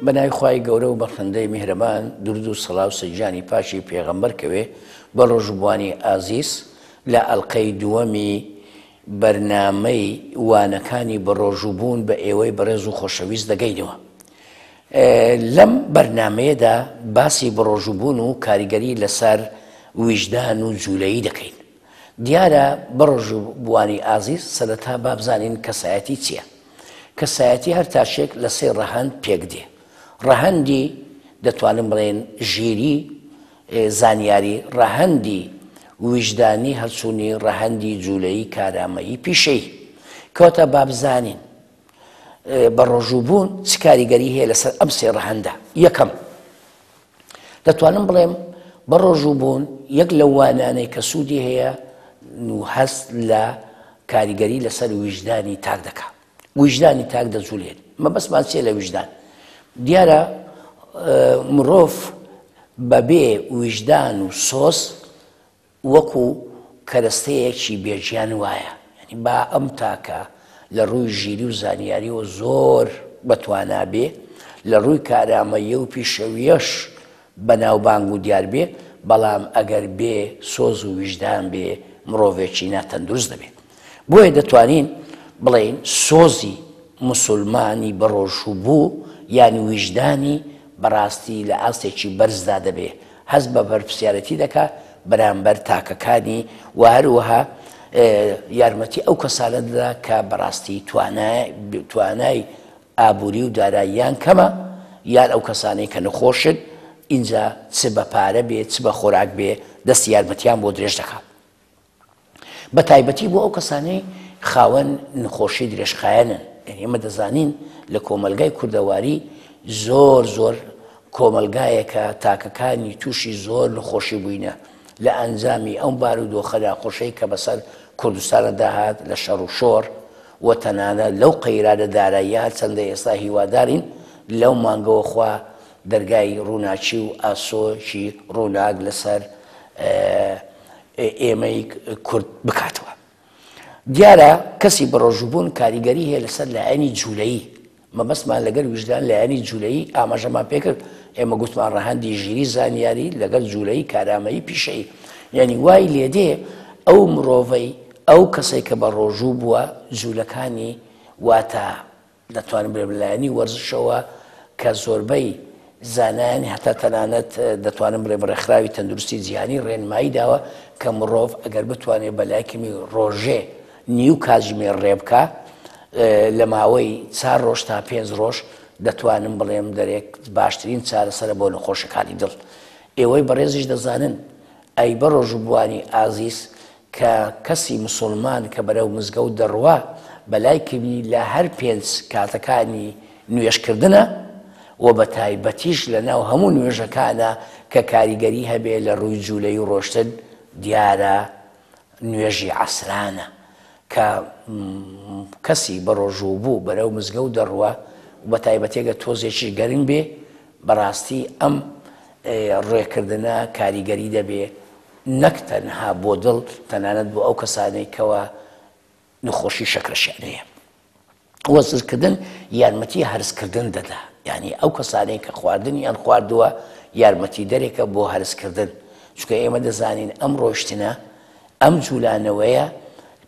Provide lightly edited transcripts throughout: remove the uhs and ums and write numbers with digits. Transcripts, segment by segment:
بە ناوی خوای گەورە و بەخشندەی میهرەبان دروود و سڵاو سەر گیانی پاکی پێغەمبەر کەوێ بە ڕۆژووبوانی ئازیز لە ئەڵقەی دووەمی بەرنامەی وانەکانی بەڕۆژووبوون بە ئێوەی بەڕێز و خۆشەویست دەگەینەوە. لەم بەرنامەیەدا باسی بەڕۆژووبوون و کاریگەری لەسەر ویژدان و جوولەیی دەکەین. دیارە بەڕۆژووبووانی ئازیز سەرەتا با بزانین کەسایەتی چییە؟ کەسایەتی هەر تاکێک لە سێ ڕەهەند پێک دێ. ڕەهەندی دەتوانم بڵێن ژیری، زانیاری، ڕەهەندی ویژدانی هەڵچوونی، ڕەهەندی جوولەیی کارامەیی پیشەیی. کەواتە با بزانین بەڕۆژووبوون چ کاریگەری هەیە لەسەر ئەم سێ ڕەهەندە. یەکەم، دەتوانم بڵێم بەڕۆژووبوون یەک لەو وانانەی کە سوودی هەیە و هەست لە کاریگەری لەسەر ویژدانی تاک دەکا. ویژدانی تاک دەجولێت. مەبەستمان چیە لە ویژدان؟ دیارە مرۆڤ بەبێ ویژدان و سۆز وەکو کەرەستەیەکی بێ گیان وایە، یانی با ئەم تاکە لە ڕووی ژیری و زانیاریەوە زۆر بەتوانا بێ، لە ڕووی کارامەیی و پیشەویەش بەناوبانگ و دیار بێ، بەڵام ئەگەر بێ سۆز و ویژدان بێ مڕۆڤێکی ناتەندروست دەبێ. بۆیە دەتوانین بڵێین سۆزی موسولمانی بەڕۆژووبوو یان ویژدانی بەڕاستی لە ئاستێکی بەرزدا دەبێ، هەست بە بەرپرسیارێتی دەکا بەرامبەر تاکەکانی و هەروەها یارمەتی ئەو کەسانە دەدا کە بەڕاستی توانای ئابووری و داراییان کەمە یان ئەو کەسانەی کە نەخۆشن ئینجا چ بە پارە بێ چ بە خۆراک بێ دەستی یارمەتیان بۆ درێژ دەکا. بە تایبەتی بۆ ئەو کەسانەی خاوەن نخۆشی درێژخایەنن یعنی ئێمە دەزانین لە کۆمەلگای کوردەواری زۆر زۆر کۆمەلگایەکە تاکەکانی تووشی زۆر نخۆشی بووینە لە ئەنجامی ئەم بارودۆخە ناخۆشەی کە بەسەر کوردستانە داهات لە شەڕ و شۆڕ و تەنانەت لەو قەیرانە داراییە هەرچەندە ئێستا هیوادارین لەو مانگەوە خوا دەرگای ڕووناکی و ئاسۆکی ڕووناک لەسەر ئێمەی کورد بکاتەوە. دیارە کەسی بەڕۆژووبوون کاریگەری هەیە لەسەر لایەنی جوولەیی، مەبەستمان لەگەر ویژدان لایەنی جوولەیی ئاماژەمان پێکرد، ئێمە گوتمان ڕەهەندی ژیری زانیاری لەگەڵ جوولەیی کارامەیی پیشەیی، یانی وای لێدێ ئەو مرۆڤەی ئەو کەسەی کە بەڕۆژوو بووە جوولەکانی واتە دەتوانم بڵێم لایەنی وەرزشەوە کە زۆربەی زانایانی هەتا تەنانەت دەتوانم بڵێم ڕێکخراوی تەندروستی جیهانی ڕێنمایی داوە کە مڕۆڤ ئەگەر بتوانێت بە لایکمی ڕۆژێ نیو کاتژمێر ڕێ بکا لە ماوەی چار ڕۆژ تا پێنج ڕۆژ دەتوانم بڵێم دەرێک باشترین چارەسەرە بۆ نەخۆشەکانی دڵ ئێوەی بەڕێزیش دەزانن ئەی بەڕۆژووبوانی ئازیز کە کەسی مسوڵمان کە بەرەو مزگەوت دەڕوا بەلای کەمی لە هەر پێنچ کاتەکانی نوێژ کردنە و بە تایبەتیش لە ناو هەموو نوێژەکانا کە کاریگەری هەبێ لە ڕووی جولەی و ڕۆشتن دیارە نوێژی عەسرانە کە کەسی بەڕۆژوو بوو بەرەو مزگەوت دەڕوا و بە تایبەتی گەر تۆزێکیش گەرم بێ بەڕاستی ئەم ڕێکردنە کاریگەری دەبێ نەک تەنها بۆ دڵ تەنانەت بۆ ئەو کەسانەی کەوا نەخۆشی شەکرەشیان هەیە. وەرزشکردن یارمەتی هەرسکردن دەدا یعنی ئەو کەسانەی کە خواردنیان خواردووە یارمەتی دەرێکە بۆ هەرسکردن چونکە ئێمە دەزانین ئەم ڕۆشتنە ئەم جولانەوەیە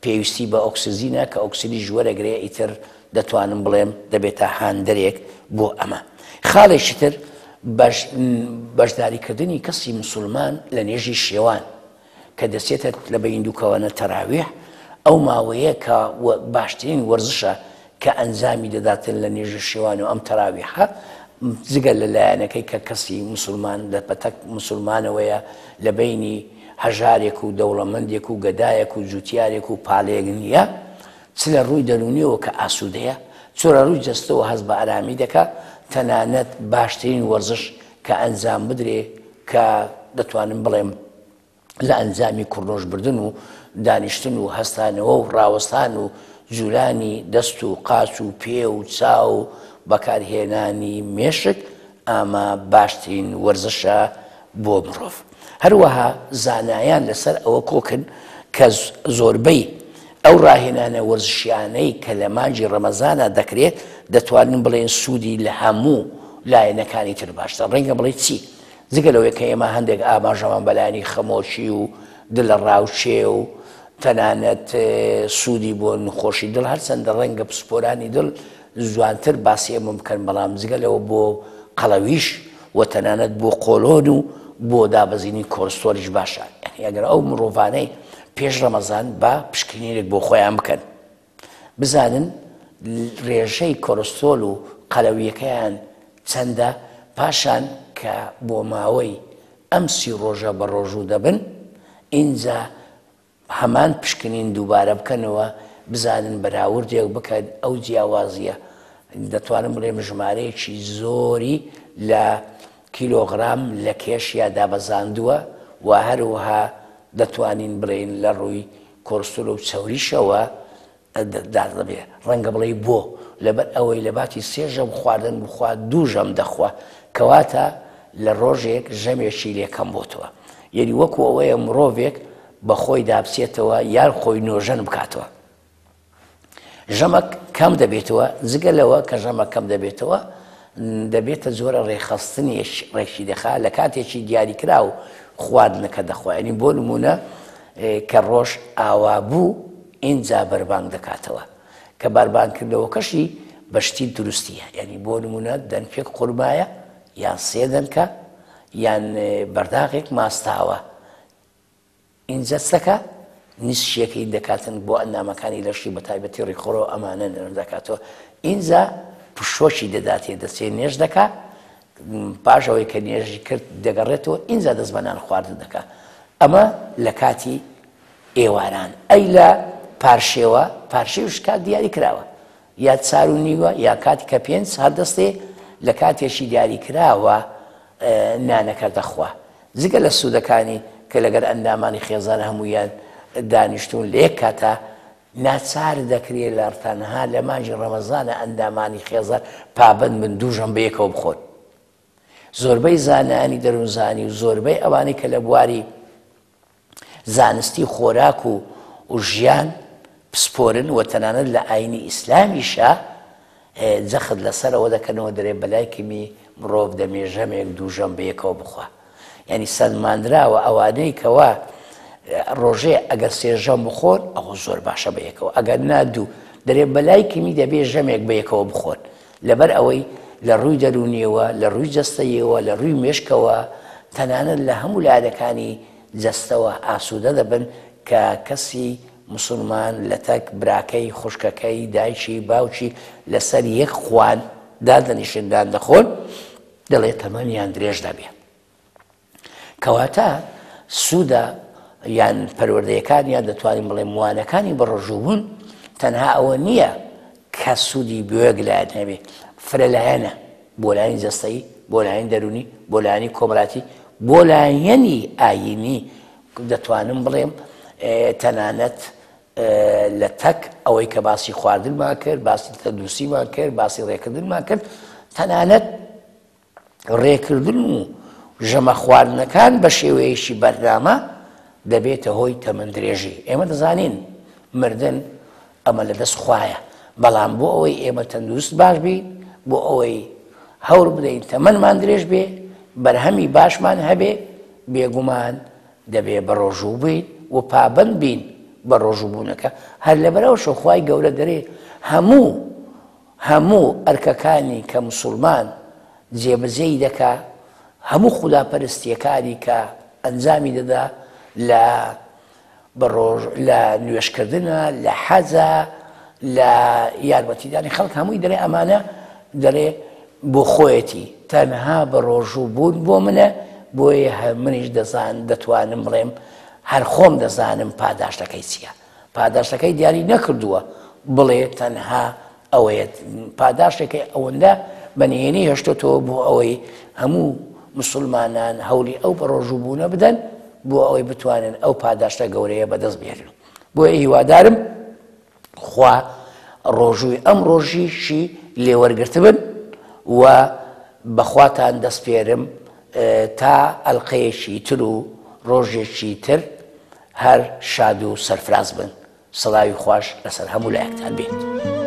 پێویستی بە ئۆکسجینە کە ئۆکسجینیش وەرەگرێ ئیتر دەتوانم بڵێم دەبێتە هاندەرێک بۆ ئەمە. خاڵێکی تر بەشداریکردنی کەسی مسوڵمان لە نوێژی شێوان کە دەچێتە لە بەین دووکەوانە تەراویح ئەو ماوەیە کە باشترین وەرزشە کە ئەنجامی دەداتن لە نوێژی شێوان و ئەم تەراویحە جگە لە لایەنەکەی کە کەسی مسوڵمان لە پەتەک مسوڵمانەوەیە لە بەینی هەژارێک و دەوڵەمەندێک و گەدایەک و جوتیارێک و پالێک نییە، چ لە ڕووی دەروونیەوە کە ئاسوودەیە، چ لە ڕووی جەستەوە هەست بە ئارامی دەکا، تەنانەت باشترین وەرزش کە ئەنجام بدرێ کە دەتوانم بڵێم لە ئەنجامی کڕنۆش بردن و دانیشتن و هەستانەوە و ڕاوەستان و جولانی دەست و قاچ و پێ و چاو و بەکارهێنانی مێشک ئامە باشترین وەرزشە بۆ مرۆڤ. هەروەها زانایان لەسەر ئەوە کۆکن کە زۆربەی ئەو ڕاهێنانە وەرزشیانەی کە لە مانگی ڕەمەزانا دەکرێت دەتوانین بڵێین سوودی لە هەموو لایەنەکانی تر باشترە. ڕەنگە بڵێی چی؟ جگە لەوەی کە ئێمە هەندێک ئاماژەمان بە لایەنی خەمۆکی و دلەڕاوکێ و تەنانەت سوودی بۆ نخۆشی دڵ، هەرچەندە ڕەنگە پسپۆرانی دڵ جوانتر باسی ئەمە بکەن، بەڵام جگە لەوە بۆ قەڵەویش و تەنانەت بۆ قۆلۆن و بۆ دابەزینی کۆلستۆلیش باشە. یانی ئەگەر ئەو مڕۆڤانەی پێش ڕەمەزان با پشکنینێک بۆ خۆیان بکەن بزانن ڕێژەی کۆلستۆل و قەلەوییەکەیان چەندە، پاشان کە بۆ ماوەی ئەم سی ڕۆژە بەڕۆژوو دەبن ئینجا هەمان پشکنین دووبارە بکەنەوە بزانن بەراوردێک بکەن ئەو جیاوازیە دەتوانم بڵێم ژمارەیەکی زۆری لە کیلۆغرام لە کێشیا دابەزاندووە و هەروەها دەتوانین بڵێین لە ڕووی کۆلسترۆل و چەوریشەوە دادەبێ ڕەنگە بڵێی بۆ؟ لەبەر ئەوەی لەباتی سێ ژەم خواردن بخوا دوو ژەم دەخوا کەواتە لە ڕۆژێک ژەمێکی لێ کەم بۆتەوە یەنی وەکو ئەوەیە مڕۆڤێک بە خۆیدا بچێتەوە یان خۆی نۆژەن بکاتەوە ژەمەک کەم دەبێتەوە جگە لەوە کە ژەمە کەم دەبێتەوە دەبێتە جۆرە ڕێکخستنێک ڕێکی دەخا لە کاتێکی دیاریکراو خواردنەکە دەخوا یعنی بۆ نمونە کە ڕۆژ ئاوا بوو ئینجا بەربانگ دەکاتەوە کە بەربانگ کردنەوەکەشی بە شتی دروستیە یعنی بۆ نمونە دەنکێک قورمایە یان سێ دەنکە یان بەرداغێک ماستاوە ئینجا چ دەکا؟ نیسشیەکەی دەکاتن بۆ ئەندامەکانی لەشی بە تایبەتی ڕیخۆڵە و ئەمانە نەرم دەکاتەوە ئینجا پشۆکی دەداتێ دەچێ نێژ دەکا پاش ئەوەی کە نێژی کرد دەگەڕێتەوە ئینجا دەست بە نان خواردن دەکا ئەمە لە کاتی ئێواران ئەی لە پارشێوە پارشێوش کات دیاری کراوە یا چار و نیوە یا کاتی کە پێنج هەر دەستێ لە کاتێکی دیاری کراوە نانەکە دەخوا جگە لە سوودەکانی کە لەگەر ئەندامانی خێزان هەموویان دانیشتوون لە یەک کاتا ناچار دەکرێ لە تەنها لە مانگی ڕەمەزانە ئەندامانی خێزان پابەند بن دوو ژەم بەیەکەوە بخۆن. زۆربەی زانایانی دەروونزانی و زۆربەی ئەوانەی کە لە بواری زانستی خۆراک و و ژیان پسپۆرن و تەنانەت لە ئاینی ئیسلامیشا جەخت لەسەر ئەوە دەکەنەوە دەرێ بەلای کەمی مرۆڤ دەمێ ژەمێک دوو ژەم بەیەکەوە بخوا یعنی سەلماندراوە ئەوانەی کەوا ڕۆژێ ئەگەر سێ ژەم بخۆن ئەوە زۆر باشە بەیەکەوە ئەگەر نا دوو دەرێ بەلای کەمی دەبێ ژەمێک بەیەکەوە بخۆن لەبەر ئەوەی لە ڕووی دەروونیەوە لە ڕووی جەستەیەوە لە ڕووی مێشکەوە تەنانەت لە هەموو لایەنەکانی جەستەوە ئاسوودە دەبن کە کەسی موسڵمان لەتەک براکەی، خوشکەکەی، دایکی، باوکی لەسەر یەک خوان دادەنیشن نان دەخۆن، دەڵێ تەمەنیان درێژ دەبێ. کەواتە سوودە یان پەروەردەیەکان یان دەتوانین بڵێم وانەکانی بەڕۆژووبوون تەنها ئەوە نییە کە سوودی بۆ یەک لایەن هەبێ، فرەلایەنە. بۆ لایەنی جەستەیی، بۆ لایەنی دەروونی، بۆ لایەنی کۆمەڵایەتی، بۆ لایەنی ئایینی، دەتوانم بڵێم تەنانەت لە تەک ئەوەی کە باسی خواردنمان کرد، باسی تەندروستیمان کرد، باسی ڕێکردنمان کرد، تەنانەت ڕێکردن و ژەمە خواردنەکان بە شێوەیەکی بەرنامە دەبێتە هۆی تەمەن درێژی. ئێمە دەزانین مردن ئەمە لە دەست خوایە، بەڵام بۆ ئەوەی ئێمە تەندروست باش بین، بۆ ئەوەی هەوڵ بدەین تەمەنمان درێژ بێ، بەرهەمی باشمان هەبێ، بێگومان دەبێ بەڕۆژوو بین و پابەند بین بە ڕۆژووبوونەکە، هەر لەبەرئەوەشە خوای گەورە دەرێ هەموو هەموو ئەرکەکانی کە موسوڵمان جێبەجێی دەکا، هەموو خوداپەرستییەکانی کە ئەنجامی دەدا لە بە ڕۆژ لە نوێژکردنە، لە حەجە، لە یارمەتیدانی خەڵک هەمووی دەڵێ ئەمانە دەڵێ بۆ خۆیەتی تەنها بە ڕۆژوو بوون بۆ منە بۆیە هەر منیش دەزان دەتوانم بڵێم هەر خۆم دەزانم پاداشتەکەی چییە پاداشتەکەی دیاری نەکردووە بڵێ تەنها ئەوەیە پاداشتێکەی ئەوەندە بە نهێنی هێشتۆتەوە بۆ ئەوەی هەموو مسلمانان هەوڵی ئەو بەڕۆژوو بوونە بدەن بۆ ئەوەی بتوانن ئەو پاداشتە گەورەیە بەدەست بێنن بۆیە هیوادارم خوا ڕۆژووی ئەم ڕۆژیشی لێوەرگرتبن و بەخواتان دەسپێرم تا ئەلقەیەکی تر و ڕۆژێکی تر هەر شاد و سەرفراز بن. سڵاوی خواش لەسەر هەموو لایەکتان بێت.